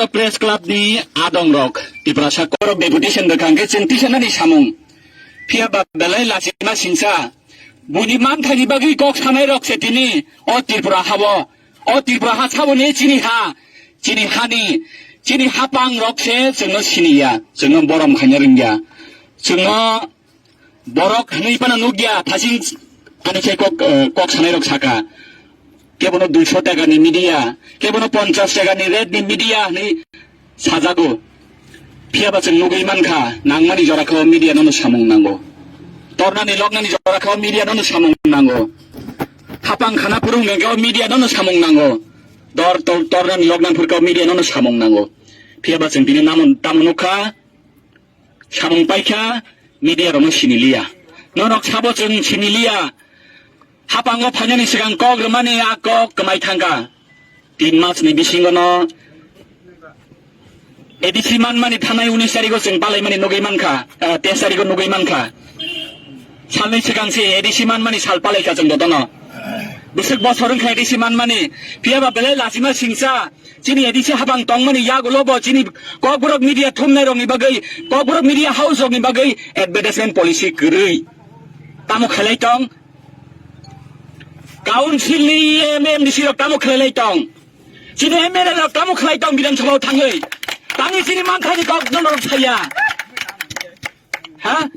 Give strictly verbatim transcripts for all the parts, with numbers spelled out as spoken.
Press Club ni adong rok, Tiprasa korok deputation rwkha hwnkhe chwng tisanani samung. Phiya ba belai lachima singsa. Buini manthaini bagwi kok sanai rok se tini o Tripura habo. O Tripura ha saboni chini ha, chini hani, chini hapang rok se chwngno siniya, chwngno borom khaina rwngya. Chwngno borok hwnwi phano nukya, thasing ani khe kok, eh, kok sanai rok saka. Kebono duiso taka ni media, kebono ponchas taka ni rate ni media hwnwi sajago. Phiya ba chwng nugwi mankha, nangmani jora khe o media nono samung nango. Tornani loknani jora khe o media nono samung nango. Hapang khana phurung hwnkhe o media nono samung nango. Dor tor-, tornani loknani phurkhe o media nono samung nango. Phiya ba chwng tini namon tamo nukha, samung paikha, media rokno siniliya. Norok sabo chwng siniliya. Hapango phainani swkang kok rwmani a kok kwmai thangkha. Tin mas ni bisingo no A D C manmani thanai unis tarigo chwng palaimani nugwi mankha, eh, teis tarigo nugwi mankha. Salni swkang se A D C manmani sal palaikha chwng jotono. Bwswk bosor wngkha A D C manmani, phiya ba belai lachima singsa. Chini A D C hapang tongmani yagulo bo chini Kokborok media thumnai rokni bagwi, Kokborok media house rokni bagwi advertisement policy kwrwi. Tamo khailai tong? Council ni M M D C rok tamo khlailai tong? Chini M L A rok tamo khlai tong Bidhan Sabha o thangwi? Tangwi chini manthai ni kok no norok saya. Ha?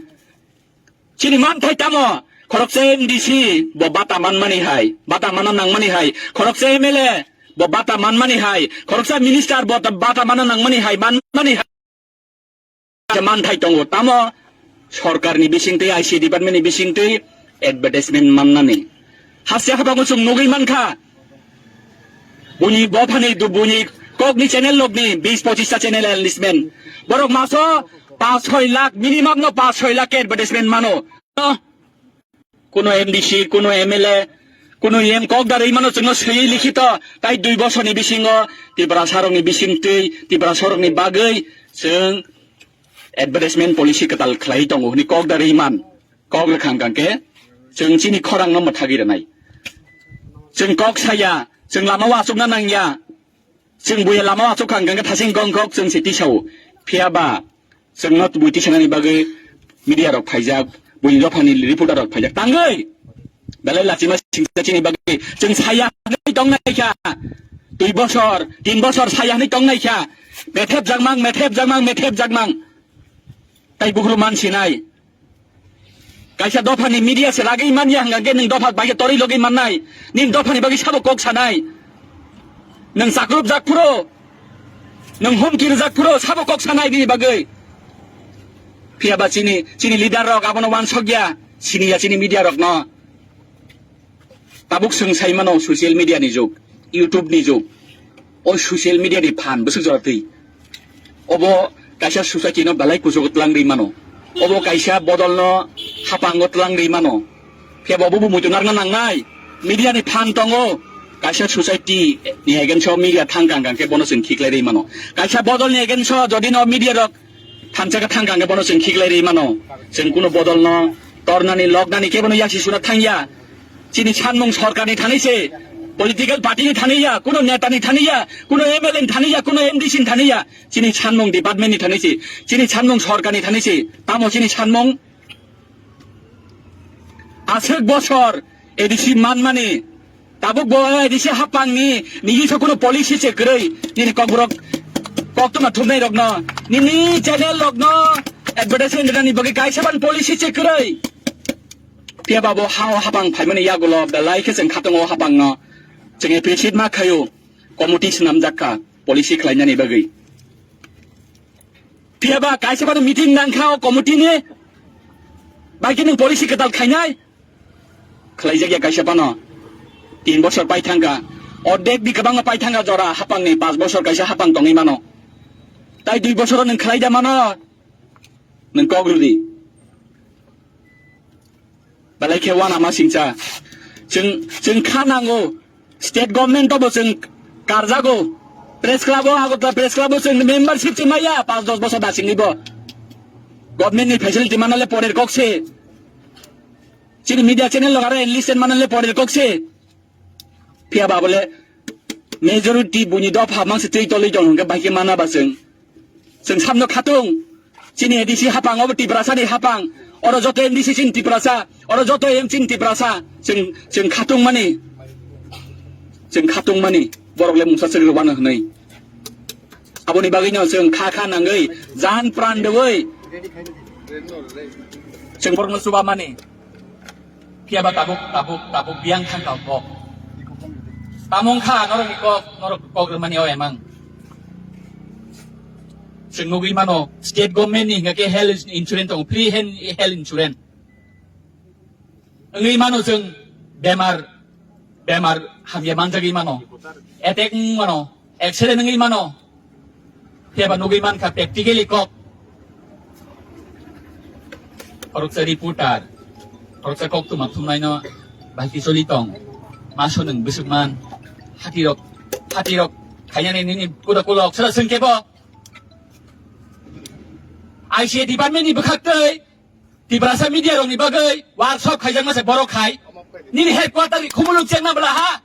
Chini manthai tamo? Khoroksa M D C bo bata manmani hai, bata mana nangmani hai. Khoroksa M L A bo bata manmani hai. Khoroksa minister bo ta-, bata mana nangmani hai, manmani hai. Manthai tongo, tamo sorkarni bisingtwi, I C departmentni bisingtwi advertisement mannani. Haste habango chwng nugwi mankha. Buini bophani du-, buini kokni channel rokni bis pochista channel enlistment. Borok maso paanch soi lakh, minimum no paanch soi lakh khe advertisement mano. Kuno M D C, kuno M L A, kuno M kok da rwi mano chwngno swiwi likhito, tai dui bosorni bisingo Tiprasa rokni bisingtwi, Tiprasa rokni bagwi chwng advertisement policy kwtal khlai tongo hwnwi kok da rwi man. Kok rwkha hwnkha khe chwng chini khorangno mwthagwi rwnai. Chwng kok saya, chwng lama o achukna nangya. Chwng buya lama o achukha hwnkha khe thasing gongkhok chwng se tisao. Phiya ba chwngno bui tisanani bagwi media rok phaijak, buini dophani reporter rok phaijak. Tangwi belai lachima singsa chini bagwi chwng saya hwnwi tongnaikha. Dui bosor, tin bosor saya hwnwi tongnaikha. Methep jakmang, methep jakmang, methep jakmang. Tai bukhru mansinai. Kaisa dophani media se lagwi manya hwnkha khe nwng dopha bai khe torwi logwi mannai. Nini dophani bagwi sabo kok sanai. Nwng chakrup jak phuru, nwng humki rwjak phuru sabo kok sanai nini bagwi. Phiya ba chini, chini leader rok abono wansokya, siniya chini media rokno. Tabuk chwng sai mano social media ni jug, YouTube ni jug. O social media ni phan bwswk jora twi. Obo kaisa society no belai kuchugo twlang rwi mano. Obo kaisa bodol no hapango twlang rwi mano. Phiya bo bo muitu narwkna nangnai. Media ni phan tongo. Kaisa society ni against o media thang kang kang khe bono chwng khiklai rwi mano. Kaisa bodol ni against o jodi no media rok thansa khe thang kang khe bono chwng khiklai rwi mano. Chwng kuno bodol no tornani, loknani khe bono yaksi suna thangya. Chini sanmung sorkarni thani se, political party ni thani ya, kuno neta ni thani ya, kuno M L A ni thani ya, kuno M D C ni thani ya. Chini sanmung department ni thani se, chini sanmung sorkarni thani se. Tamo chini sanmung? Aswk bosor A D C manmani, tabuk bo A D C hapangni, nini so kuno policy se kwrwi, nini kokborok koktwma thumnai rokno, nini channel rokno advertisement rwnani bagwi kaisa ban policy se kwrwi. Phiya ba bo ha o hapang phaimani yagulo belai khe chwng khatungo o hapangno. Chwng appreciate ma khaio, committee swnamjak kha policy khlainani bagwi. Phiya ba kaisa phano meeting nang kha o committee ni, bai khe nwng policy kwtal khainai? Khlaijak ya kaisa phano. Tin bosor pai thang kha, ordek ni kwbangma pai thang kha jora hapang ni, panch bosor kaisa hapang tongwi mano. Tai dui bosor o nwng khlai da mano? Nwng kok rw di. Belai khe uanama singcha. Chwng, chwng kha nango. State government o bo chwng karjago. Press club o, Agartala Press Club o chwng membership se maya, panch dos bosor da singwi bo. Government ni facility manale porer kok se. Chini media channel logo aro enlist manale porer kok se. Phiya ba bole Majority buini dopha mangsi twi tolwi tong hwnkhe bahai khe mana ba chwng. Chwng samno khatung. Chini A D C hapang, obo Tiprasani hapang. Oro joto M D C chini Tiprasa. Oro joto M chini Tiprasa. Chwng, chwng khatung mani. Chwng khatung mani. Borok le mungsa chwrwirok wano hwnwi. Aboni bagwino chwng kha kha nangwi, jan pran dewi. Chwng borokno chuba mani. Phiya ba tabuk, tabuk, tabuk biyang thang kha kok. Tamo wng kha norokni kok, norok kok rwmani o emang. Chwng nugwi mano, state government ni hingkha khe health insurance tongo, free hen-, health insurance. Wngwi mano chwng bemar, bemar hamya manjagwi mano, attack wng mano, accident wngwi mano. Phiya ba nugwi mankha practically kok. Khoroksa reporter, khoroksa koktwma thumnaino bahai khe choli tong. Maso nwng bwswk man, hatirok, hatirok khainani nini kuda kulok sara swngkhe bo. I C A department ni bwkhak twi Tiprasa media rokni bagwi workshop khaijakma se borok khai. Nini headquarter ni Khumulwng chengna bwla ha.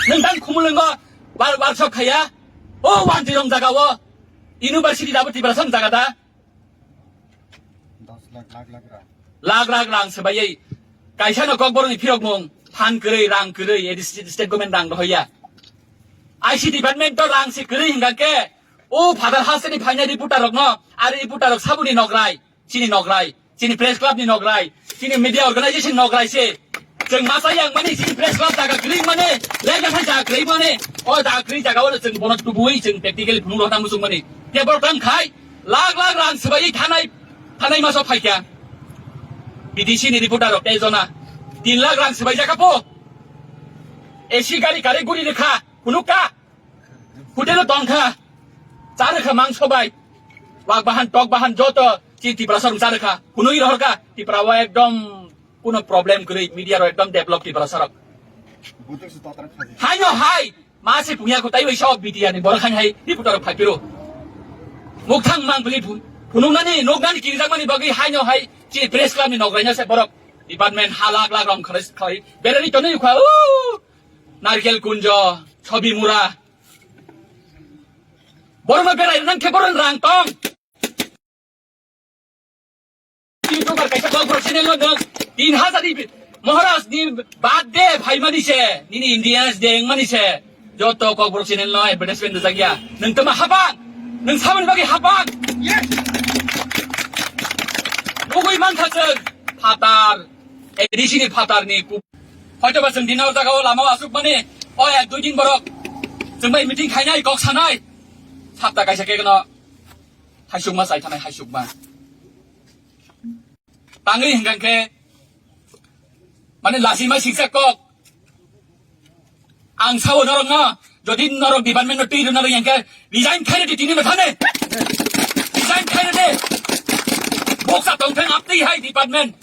Nwng tang Khumulwngo wor-, workshop khaiya. O wanjwi rong jaga o. University dabo Tiprasa ni jaga da. Dos lakh, lakh, lakh rang. Lakh lakh rang se bai. Kaisa no kokborok ni phirok mung. Phan kwrwi, rang kwrwi, edi state, state government rang rohoya. I C department to rang se kwrwi hingka ke. O Father Hasani phainai reporter rok no. Ari reporter rok sabuni nokrai. Chini nokrai, chini press club ni nokrai, chini media organization nokrai se. Chwng masa yang mani chini press club jaga kwrwi mani, lega khai jaga kwrwi mani, o jaga kwrwi jaga o chwng bono tubui chwng practically phunuk rok tang muchung mani. Tei borok tang khai, lakh lakh rang swbai thanai, thanai maso phaikha. B D C ni reporter rok tei jona, tin lakh rang swbai jakha po. A C gari kare guri rwkha, phunuk ka. Hotel o tongkha, charwkha mangso bai. Wak bahan, tok bahan, joto chini Tiprasa rok charwkha. Kunui rohorkha, Tripura o ekdom kuno problem kwrwi, media rok ekdom develop Tiprasa rok. Haino hai, ma se pungya ko taiwi sok B T R ni borok haino hai, reporter rok phaiphiro. Mukthang mang bwlwi phun-, phunuknani, nuknani kirijakmani bagwi haino hai, chini press club ni nokraino se borok. Department ha lakh lakh rong khalai, khalai, berani tonwi kha, o, Narkel Kunjo, Sobi Mura. Borokno berai nang khe borokni rang tong. YouTuber kaisa kokborok channel no nwng tin hajar ni Maharaj ni birthday phaimani se, nini Indians Day wngmani se. Joto kokborok channel no advertisement rijak ya. Nwng tama habang, nwng samani bagwi habang. Nugui mankha chwng phatar, A D C ni phatar ni ku-, hoito ba chwng dino jaga o lama o asuk mani, o ek dui din borok chwng bai meeting khainai, kok sanai. Sapta kaisa khe no haisukma chai thanai, haisukma. Tangwi hingkha khe, mane, lachima siksa kok. Ang sao norok no, jodi norok department no twi rwna rwya khe, resign khai rwdi tini no thani. Resign khai rwdi. Boksa tongthang aptwi hai department.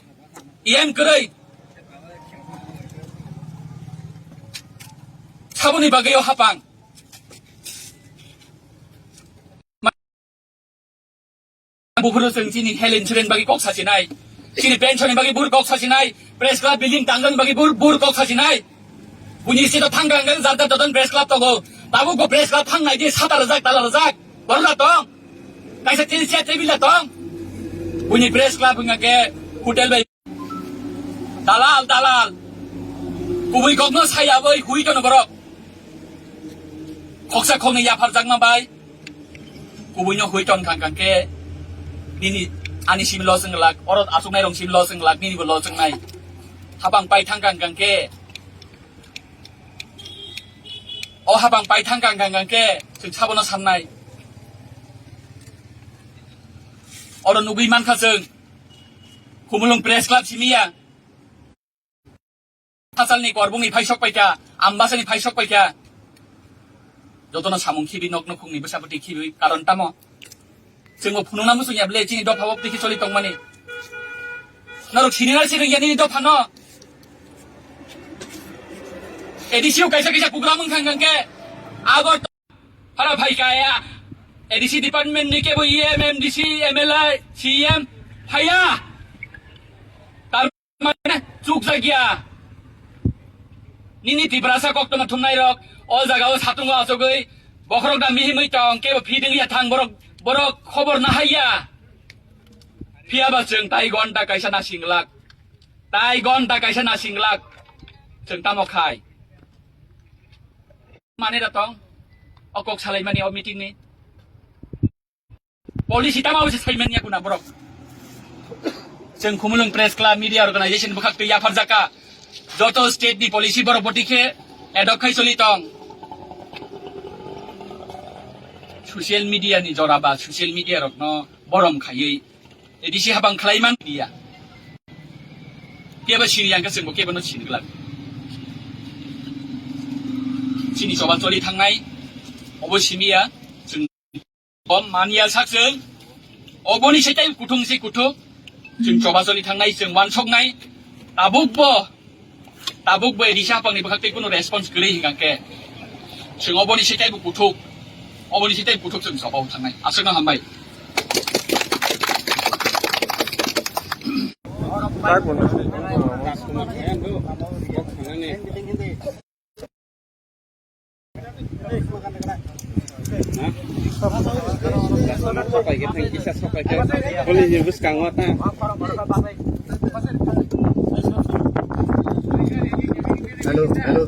E M kwrwi. Saboni bagwi o hapang. Buphuru chwng chini health insurance bagwi kok sachinai, chini pension ni bagwi bur kok sachinai, press club building tangjani bagwi bur, bur kok sachinai. Buini state o thang kang kang jar jar dodan press club tongo. Tabuk bo press club thang nai di sata rwjak, tala rwjak. Borok na tong. Kaisa chini chair table na tong. Buini press club wngkha khe hotel bai. Dalal, dalal. Kubui kokno sai aboi hui tono borok. Khoksa khoknwi yapharjakma bai. Kubuino hui ton kang kang khe nini ani simi loss wng glak, oro asuknai rong simi loss wng glak, nini bo loss wngnai. Hapang pai thang kang kang khe, o hapang pai thang kang kang khe chwng sabono sannai. Oro nugwi mankha chwng Khumulwng Press Club simi ya. Hachalni korbungni phaisok paikha, Ambasani phaisok paikha. Jotono samung khibi, nok nukhungni bwsabwtwi khibi, karon tamo? Chwngbo phunukna muchungya bwle, chini dopha o twi khe choli tongmani. Norok sini na sini ya nini dopha no. A D C o kaisa kaisa program wngkha hwnkhe Agor Hara phai kaya. A D C department ni kebo E M, M D C, M L A, C M phaiya. Tar mane chukjakya. Nini Tiprasa koktwma thumnai rok, O jaga o satungo achugwi bokhorok da mihimwi tong, kebo feeding ya thang borok, borok khobor nahaiya. Phiya ba chwng tai gonta kaisa na singlak. Tai gonta kaisa na singlak. Chwng tamo khai. Mane da tong. O kok salaimani o meeting ni. Policy tama bwse saimanya kuna borok. Chwng Khumulwng Press Club Media Organization bwkhak twi yapharjaka. Joto state ni policy borok boti khe adopt khai choli tong. Social media ni jora ba social media rokno borom khaiwi A D C habang khlai man media. Kebo sini yang khe chwngbo kebo no sini glak. Chini choba choli thangnai obo simiya chwng. Bom mania sak chwng. Oboni se tai kuthung se kuthuk. Chwng choba choli thangnai, chwng wansoknai. Tabuk bo, tabuk bo A D C hapangni bwkhak tei kuno response kwrwi hingkha khe. Chwng oboni se tai bo kuthuk. Oboni se tai kuthuk chwng choba thangnai. Aswkno hambai. Hello, hello.